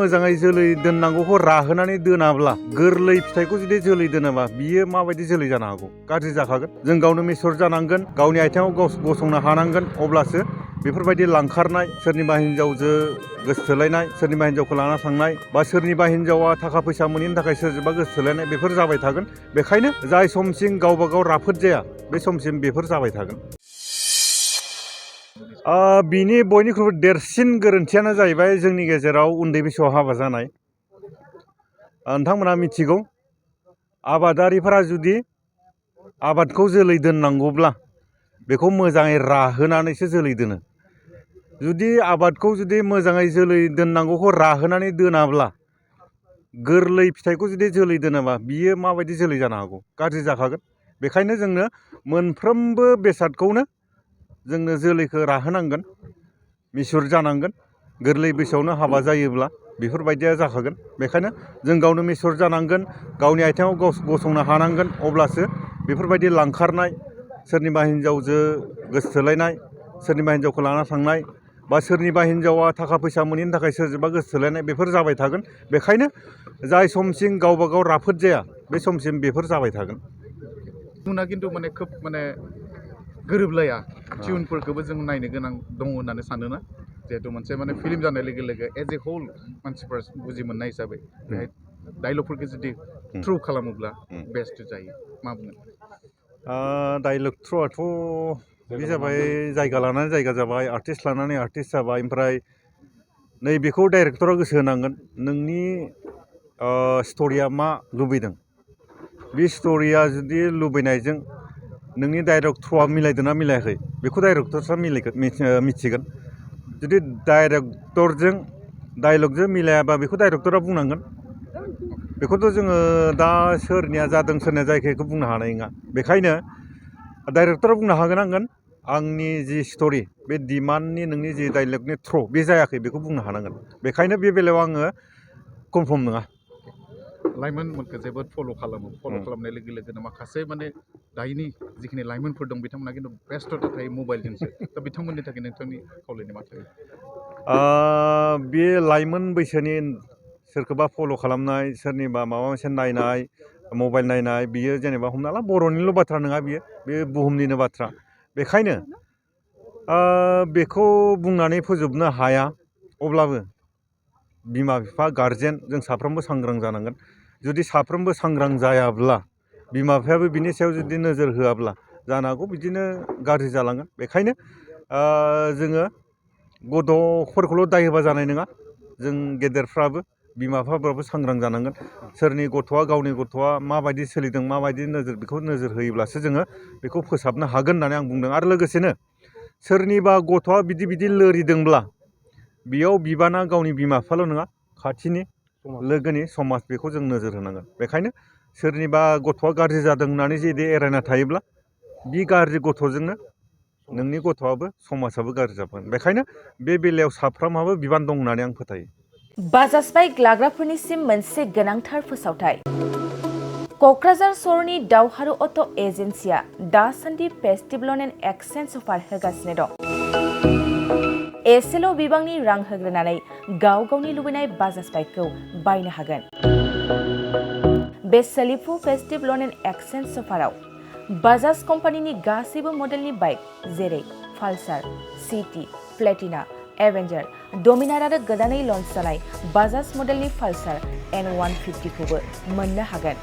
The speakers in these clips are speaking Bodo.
मोजाङै जोलै दोननांगौखौ राहोनानै दोनाब्ला गोरलै फिथाइखौ जुदि जोलै दोनाबा बियो माबायदि जोलै जानो हागौ गाज्रि जाखागोन। जों गावनो मेचुर जानांगोन, गावनि आथिङाव गसंनो हानांगोन, अब्लासो बेफोरबायदि लांखारनाय, सोरनिबा हिनजावजों गोसोथोलायनाय, सोरनिबा हिनजावखौ लाना थांनाय बा सोरनिबा हिनजावा थाखा फैसा मोनैनि थाखाय सोरजोंबा गोसोथोलायनाय बेफोर जाबाय थागोन। बेखायनो जाय समसिम गावबा गाव राफोद जाया बे समसिम बेफोर जाबाय थागोन। बिनि बयनिख्रुइबो देरसिन गोरोन्थियानो जाहैबाय जोंनि गेजेराव उन्दै बैसोआव हाबा जानाय। नोंथांमोना मिथिगौ, आबादारिफोरा जुदि आबादखौ जोलै दोननांगौब्ला बेखौ मोजाङै राहोनानैसो जोलै दोनो। जुदि आबादखौ मोजाङै जोलै दोननांगौखौ राहोनानै दोनाब्ला गोरलै फिथाइखौ जुदि जोलै दोनाबा बियो माबायदि जोलै जानो हागौ गाज्रि जाखागोन। बेखायनो जोंनो मोनफ्रोमबो बेसादखौनो जोंनो जोलैखौ राहोनांगोन, मिचुर जानांगोन। गोरलै बैसोआवनो हाबा जायोब्ला बेफोरबायदिया जाखागोन। बेखायनो जों गावनो मेचुर जानांगोन, गावनि आथिङाव गसंनो हानांगोन, अब्लासो बेफोरबायदि लांखारनाय, सोरनिबा हिनजावजों गोसोथोलायनाय, सोरनिबा हिनजावखौ लाना थांनाय बा सोरनिबा हिनजावा थाखा फैसा मोनैनि थाखाय सोरजोंबा गोसोथोलायनाय बेफोर जाबाय थागोन। बेखायनो जाय समसिम गावबा गाव राफोद जाया बे समसिम बेफोर जाबाय थागोन। टिउना खिन्थु खोब गोरोबलाया। टिउनफोरखौबो जों नायनो गोनां दङ होननानै सानोना, जिहेतु मोनसे फिल्म जानाय लोगो लोगो एज ए होल मानसिफोरा बुजि मोननाय हिसाबै बेहाय डायलगफोरखौ जुदि थ्रु खालामोब्ला बेस्ट जायो। मा बुङो? डायलग थ्रुआथ' बे जाबाय जायगा लानानै जायगा जाबाय, आर्टिस्ट लानानै आर्टिस्ट जाबाय। ओमफ्राय नैबेखौ डाइरेक्टरा गोसो होनांगोन, नोंनि स्ट'रिया मा लुबैदों, बे स्ट'रिया जुदि लुबैनायजों नोंनि डाइलग थ्रुआ मिलायदोंना मिलायाखै बेखौ डाइरेक्टरसो मिथिगोन। जुदि डाइरेक्टरजों डाइलगजों मिलायाबा बेखौ डाइरेक्टरा बुंनांगोन। बेखौथ' जोङो दा सोरनिया जादों सोरनिया जायाखै बेखौ बुंनो हानाय नङा। बेखायनो डाइरेक्टरा बुंनो हानांगोन, आंनि जि स्ट'रि बे डिमान्डनि नोंनि जि डाइलगनि थ्रु बे जायाखै बेखौ बुंनो हानांगोन। बेखायनो बे बेलायाव आङो कनफार्म नङा। लाइमोनफोरखौ जोबोद फल' खालामनाय लोगो लोगोनो माखासे दायोनि जिखिनि लाइमोनफोर दं बिथांमोना खिन्थु बेस्थ'था थायो मबाइलजोंसो। दा बिथांमोननि थाखाय नोंथांनि खावलायनाय मा थायो? बे लाइमोन बैसोनि सोरखौबा फल' खालामनाय, सोरनिबा माबा मोनसे नायनाय, मबाइल नायनाय, बियो जेनेबा हमना ला बर'निल' बाथ्रा नङा, बे बुहुमनिनो बाथ्रा। बेखायनो बेखौ बुंनानै फोजोबनो हाया। अब्लाबो बिमा बिफा गारजेन जों साफ्रोमबो सांग्रां जानांगोन। जुदि साफ्रोमबो सांग्रां जायाब्ला, बिमा बिफायाबो बिनि सायाव जुदि नोजोर होआब्ला जानो हागौ बिदिनो गाज्रि जालांगोन। बेखायनो जोङो गथ'फोरखौल' दाय होबा जानाय नङा, जों गेदेरफ्राबो बिमा बिफाफ्राबो सांग्रां जानांगोन। सोरनि गथ'आ गावनि गथ'आ माबायदि सोलिदों, माबायदि नोजोर, बेखौ नोजोर होयोब्लासो जोङो बेखौ फोसाबनो हागोन होननानै आं बुंदों। आरो लोगोसेनो सोरनिबा गथ'आ बिदि लोरिदोंब्ला बेयाव बिबाना गावनि बिमा बिफाल' नङा, खाथिनि लोगोनि समाज, बेखौ जों नोजोर होनांगोन। बेखायनो सोरनिबा गथ'आ गाज्रि जादों होननानै जुदि एरायना थायोब्ला बे गाज्रि गथ'जोंनो नोंनि गथ'आबो समाजाबो गाज्रि जागोन। बेखायनो बे बेलायाव साफ्रोमहाबो बिबान दं होननानै आं फोथायो। बाजाज बाइक लाग्राफोरनिसिम मोनसे गोनांथार फोसावथाय। क'क्राझार सहरनि दावहारु अट' एजेन्सिया दासान्दि फेस्टिभेल एन्ड एक्सचेन्ज अफार होगासिनो दं। एसेल' बिबांनि रां होग्रोनानै गाव गावनि लुबैनाय बाजाज बाइकखौ बायनो हागोन। बे सोलिफु फेस्टिभेल एन्ड एक्सचेन्ज अफाराव बाजाज कम्पानिनि गासैबो मडेलनि बाइक जेरै पालसार, सिटि, प्लेटिना, एवेन्जार, डमिनार आरो गोदानै लन्च जानाय बाजाज मडेलनि पालसार N150 खौबो मोननो हागोन।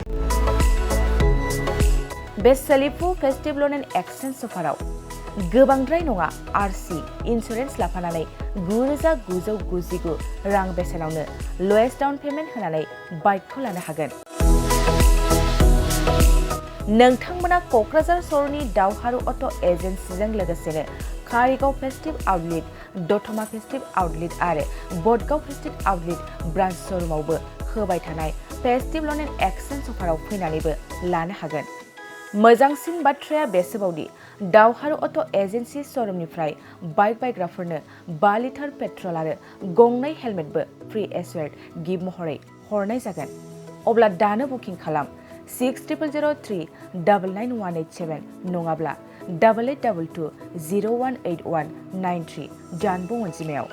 बे सोलिफु फेस्टिभेल एन्ड एक्सचेन्ज अफाराव गोबांद्राय नङा, आरसि इन्सुरेन्स लाफानानै 9,999 रां बेसेनावनो लवेस्ट डाउन पेमेन्ट होनानै बाइकखौ लानो हागोन। नोंथांमोना क'क्राझार सहरनि दावहारु अट' एजेन्सिजों लोगोसेनो कारिगाव फेस्टिभ आउटलेट, दतमा फेस्टिभ आउटलेट आरो बडगाव फेस्टिभ आउटलेट ब्रान्च श'रुमावबो होबाय थानाय फेस्टिभेल एन्ड एक्सचेन्ज अफाराव फैनानैबो लानो हागोन। मोजांसिन बाथ्राया बेसोबावदि दावहारु अट' एजेन्सि श'रुमनिफ्राय बाइक बायग्राफोरनो 5 लिटार पेट्रल आरो गंनै हेलमेटबो फ्रि एसुयार्ड गिफ्ट महरै हरनाय जागोन। अब्ला दानो बुकिं खालाम 6000399187 नङाब्ला 8822 018193 जानबुं अनजिमायाव।